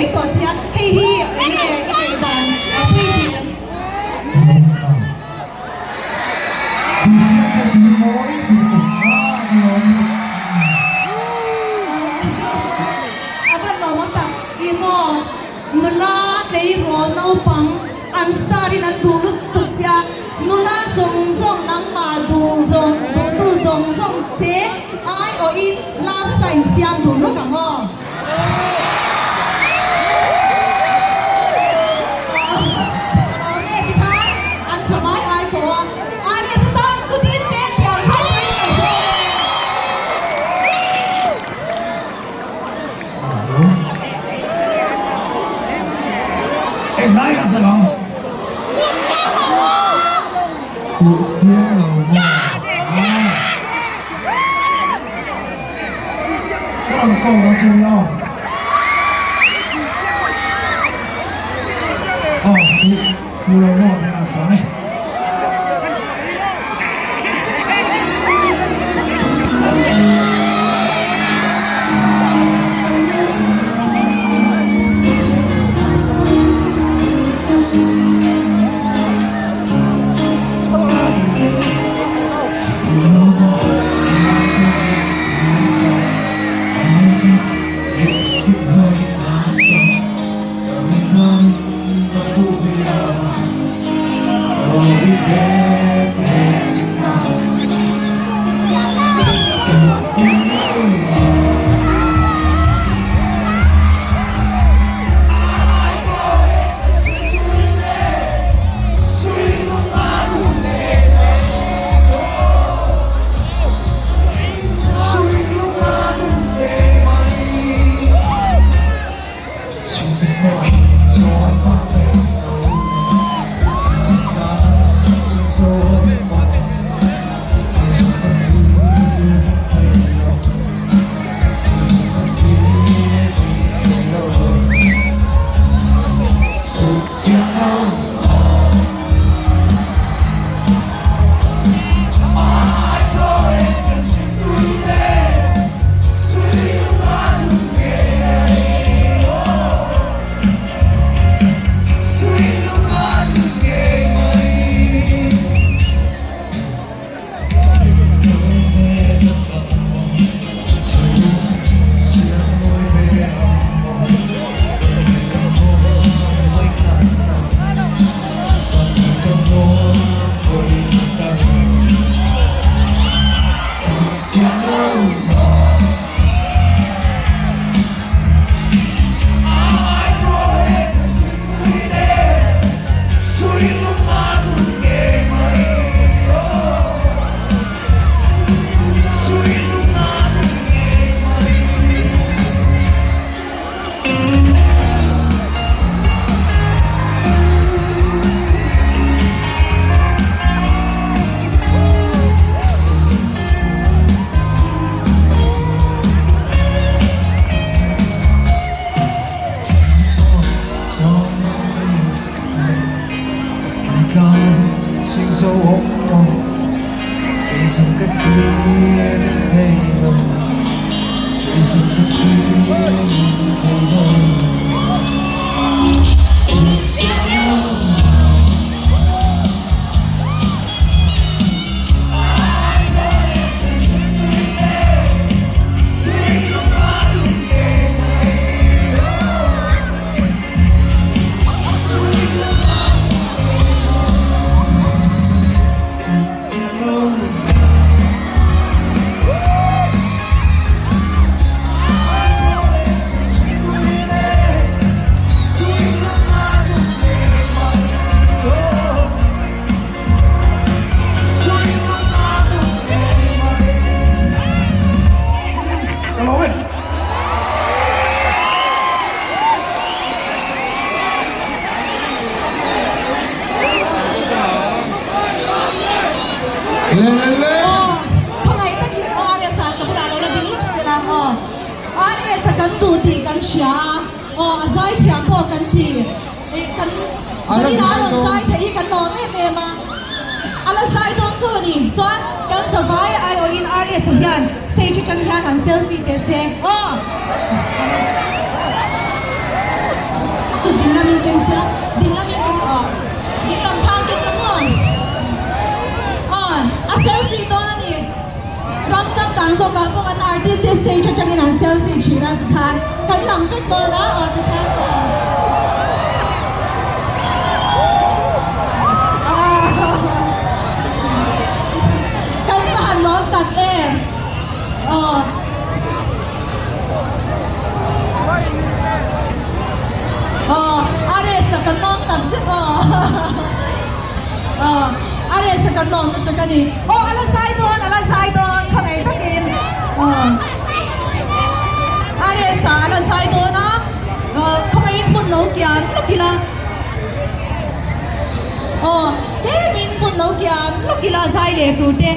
mai tawh che a, hei hi enge i ngaihdan a pui tih? A van lawmawm tak i maw nula tleirawl naupang an star in an duh lutuk che a, nula zawng zawng nangmah duh zawng duhtu zawng zawng che aiawhin love sign siam duh lawk ang aw. Englai ka sa ang? Fuh chiang lo maw? Ka rawn ko dawn che nia aw. Aw fuh fuh lo maw tih an sawi. Aw, khawngaih takin aw RS ah ka bulah lo la ding lawk se la aw. RS a kan duh tih kan hria a, aw a zai thiam pawh kan ti. Ih kan Zanina a rawn zai theih hi kan lawm em em a, a la zai dawn chauh a ni. Chuan kan zavai aiawhin RS ah hian stage atang hian han selfie teh se aw. A kut dinglamin keng sela, dinglamin keng aw, dinglam thang keng la maw? Aw, a selfie dawn a ni. Ram changkang zawkah pawh an artist te stage atangin an selfie thin a tikhan kan lang vek dawn a, aw tikhan aw. Kan va han lawm tak em aw. Aw a rest a kan lawm tak zet aw aw a rest a kan lawm lutuk a ni aw a la zai dawn a la zai dawn khawngaih takin aw a rest a a la zai dawn a khawngaihin hmun lo kian lawk ila aw tlemin hmun lo kian lawk ila zai leh tur te.